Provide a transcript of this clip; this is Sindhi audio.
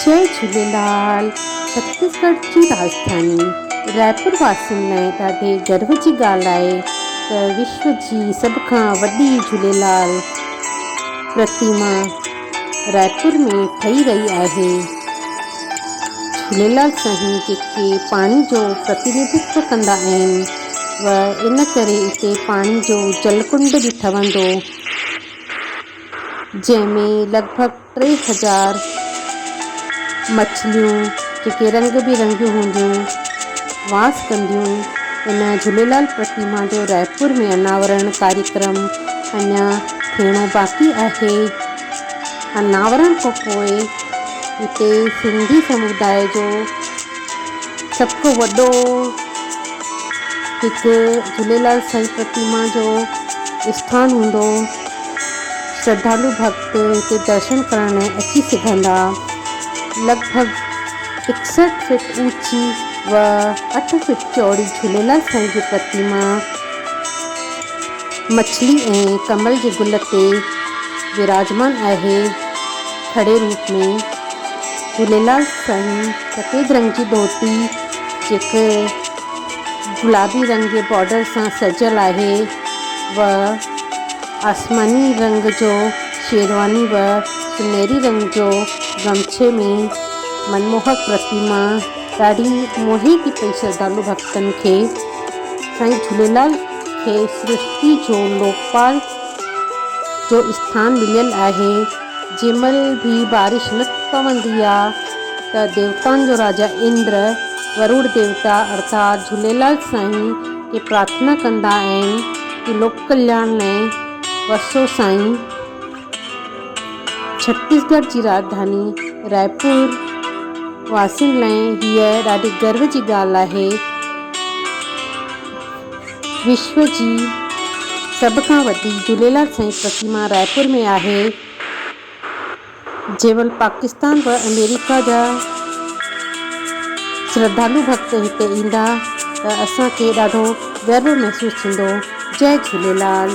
جئي جهوليلال ڇتيسڳڙهه جي راڄڌاني رائپور واسين لاء ڏاڍي گرو جي ڳالهه آهي ته وشو جي سڀ کان وڏي جهوليلال پرتيما رائپور ۾ ٺهي رهي آهي. جهوليلال سائين جيڪي پاڻي جو پرتينڌتو ڪندا آهن و ان ڪري اتي پاڻي جو جل ڪنڊ به ٺهندو جنهن ۾ لڳ ڀڳ 3000 مڇليون جيڪي رنگ به رنگيون هونديون واس ڪنديون. ان جهوليلال پرتيما جو رائپور ۾ اناورڻ ڪاريڪرم اڃا ٿيڻو باقي آهي. اناورڻ کان پوء هتي سنڌي سموداء جو سڀ کان وڏو هڪ جهوليلال سائين پرتيما جو اسٿان هوندو. شرڌالو ڀڳت هتي درشن ڪرڻ لاء اچي سگهندا. لڳ ڀڳ 61 فٽ اوچي و اٺ فٽ چوڙي جهوليلال سائين جي پرتيما مڇلي ۽ ڪمل جي گل تي وراجمان آهي. کڙي روپ ۾ جهوليلال سائين سفيد رنگ جي ڌوتي جيڪي گلابي رنگ جي بارڊر سان سجيل آهي و آسماني رنگ جو شيرواني و سنهري رنگ جو گمڇي ۾ منموهڪ پرتيما ڏاڍي موهي ٿي پئي شرڌالو ڀڳتن کي. سائين جهوليلال کي سرشتي جو لوڪپال جو اسٿان مليل آهي. جنهن مهل به بارش نه پوندي آ ته ديوتائن جو راجا اندر، ورڻ ديوتا ارٿات جهوليلال سائين کي پرارٿنا ڪندا آهن ڪي لوڪ ڪلياڻ لاء وسو سائين. ڇتيسڳڙهه جي راڄڌاني رائپور واسين لاء هيء ڏاڍي گرو جي ڳالهه آهي. وشو جي سڀ کان وڏي جهوليلال سائين پرتيما رائپور ۾ آهي. جنهن مهل پاڪستان و آمريڪا جا شرڌالو ڀڳت هتي ايندا ته اسان کي ڏاڍو گرو محسوس ٿيندو. جئي جهوليلال.